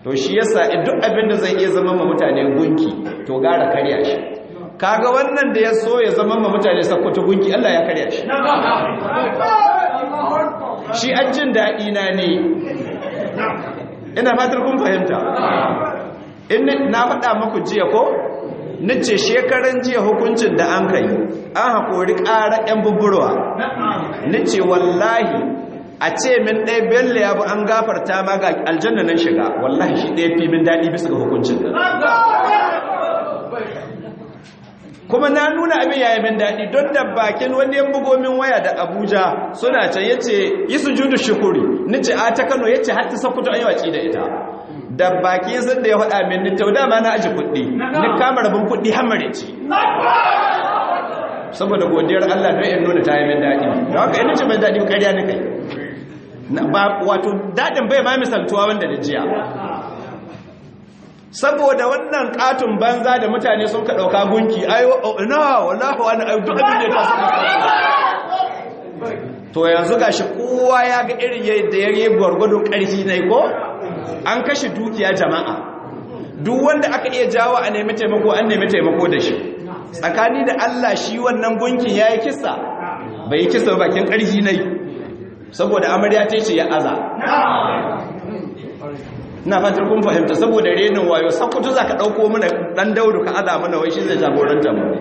To shi yasa duk abin da zai iya zama ma mutane gunki, to gara karya shi. Kaga wannan da ya so ya zama ma mutane Sakkwato gunki, Allah ya karya shi. Shi an jin daɗi na ne. Ina fatar kun fahimta. In na faɗa muku jiya ko nace shekaran jiya hukuncin da an kai, an haƙori ƙara 'yan buburwa. Nace wallahi a ce min ɗaya Bello ya bu an gafarta ma, ga aljanna nan shiga, wallahi shi ɗaya fi min daɗi bisa ga hukuncin nan. Kuma na nuna abin yayi min daɗi don da bakin wani ya bugo min waya da Abuja, suna can, yace yi sujudu shukuri. Nace a ta Kano, yace har ta Sokoto an yi waci da ita. Da baki sun da ya faɗa min, ni tauda ma na aji kuɗi, ni kama rabin kuɗi hamare ci saboda godiyar Allah, don in nuna ta yi min daɗi. Don haka ina ce mai daɗi, ƙarya ni kai ba. Wato daɗin bai ma misaltuwa wanda da jiya, saboda wannan katon banza da mutane sun ka ɗauka gunki. Ai ina wallahi wani ai duk abin da ya taso. To yanzu gashi kowa ya ga irin yadda ya yi gwargwadon ƙarfi ne ko an kashe dukiya jama'a. Duk wanda aka iya jawo a nemi taimako, an nemi taimako da shi. Tsakani da Allah, shi wannan gunkin ya yi kisa, bai yi kisa bakin ƙarfi ne, saboda amarya ta ce ya aza. Ina fatar kun fahimta. Saboda renin wayo, Sakkwato za ka ɗauko mana ɗan Daudu ka aza mana, wai shi zai jagoranta mu.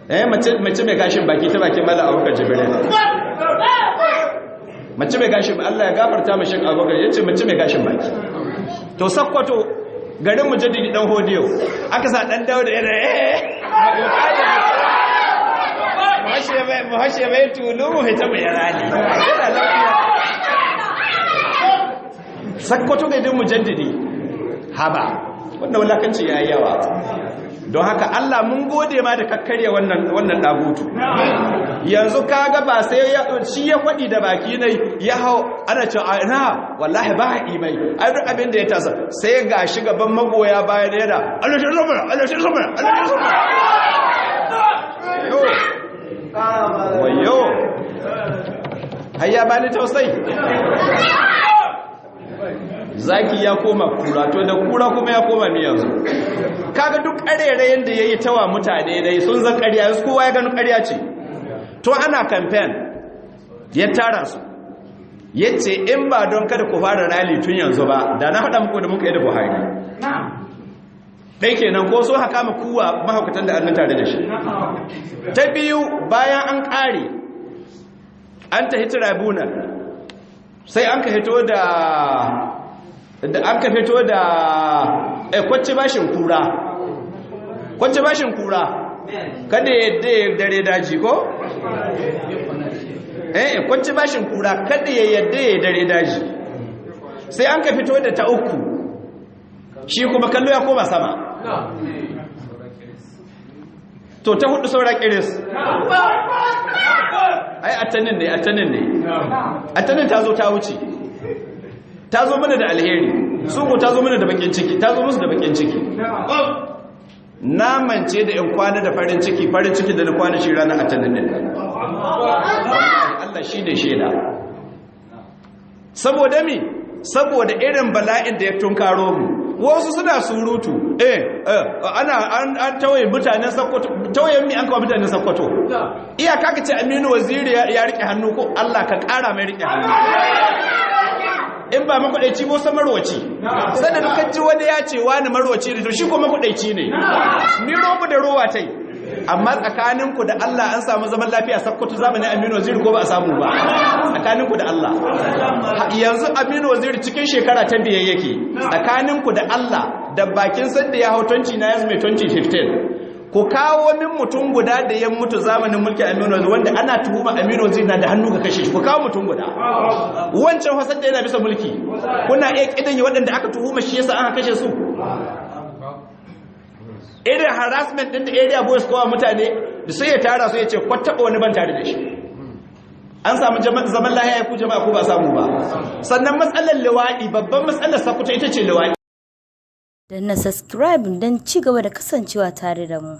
Eh, mace mai gashin baki, ta bakin Mala Abubakar Jibril, mace mai gashin, Allah ya gafarta mashi, Abubakar yace mace mai gashin baki. To Sakkwato, garin Mujaddidi Dan Hodiyo, aka sa ɗan Daudu yana eh mu hashe mai tulu, mu hita mai rani, yana lafiya. Sakkwato gaidin Mujaddidi, haba, wannan wulakanci ya yi yawa. Don haka Allah mun gode ma da kakkarya wannan dagutu. Yanzu kaga ba sai shi ya faɗi da baki ne ya hau ana cewa ina wallahi ba haɗi mai ai duk abin da ya tasa, sai ga shi gaban magoya bayan yana Allah shi zama, Allah shi zama, Allah shi zama. Yo wayo, hayya bani tausayi. Zaki ya koma kura, to da kura kuma ya koma mi? Yanzu kaga duk ƙarerayen da yayi tawa mutane dai sun zan ƙarya. Yanzu kowa ya gano ƙarya ce. To ana campaign ya tara su, yace in ba don kada ku fara rally tun yanzu ba, da na faɗa muku da muka yi da Buhari. Ɗai kenan ko so haka ma kuwa mahaukatan da annan tare da shi. Ta biyu, bayan an ƙare an tafi tribunal, sai an ka fito da da an ka fito da kwacce bashin kura, kwacce bashin kura, kada ya yadda ya dare daji ko kwacce bashin kura, kada ya yadda ya dare daji. Sai an ka fito da ta uku, shi kuma kallo ya koma sama. To ta hudu saura kiris. Ai atanin ne, atanin ne, atanin ta zo ta wuce, ta zo mana da alheri, su ko ta zo mana da bakin ciki, ta zo musu da bakin ciki. Na mance da in kwana da farin ciki, farin ciki da na kwana shi ranar atanin din. Allah shi ne shaida. Saboda mi? Saboda irin bala'in da ya tunkaro mu. Wasu suna surutu, ana an tawaye mutanen Sakkwato. Tawaye mi an kawo mutanen Sakkwato? Iyaka ka ce Aminu Waziri ya rike hannu ko? Allah ka kara mai rike hannu. In ba makwadaici ko sa marwaci, sannan dukkan ji wani ya ce wani marwaci ne, to shi ko makwadaici ne. Ni robu da rowa tai. Amma tsakaninku da Allah, an samu zaman lafiya Sakkwato zamanin Aminu Waziri ko ba a samu ba? Tsakaninku da Allah, yanzu Aminu Waziri cikin shekara ta biyar yake. Tsakaninku da Allah, da bakin sanda ya hau 20 na yanzu mai 2015, ku kawo min mutum guda da ya mutu zamanin mulkin Aminu Waziri wanda ana tuhuma Aminu Waziri na da hannu ga kashe shi. Ku kawo mutum guda. Wancan fasar da yana bisa mulki, kuna iya kidanye waɗanda aka tuhuma shi yasa aka kashe su? Irin harassment din da area boys kowa mutane da sai ya tara su ya ce kwataba wani ban tare da shi. An samu zaman lahiya ku jama'a ko ba samu ba? Sannan matsalar liwaɗi, babban matsalar Sakkwato ita ce liwaɗi. Danna subscribe don ci gaba da kasancewa tare da mu.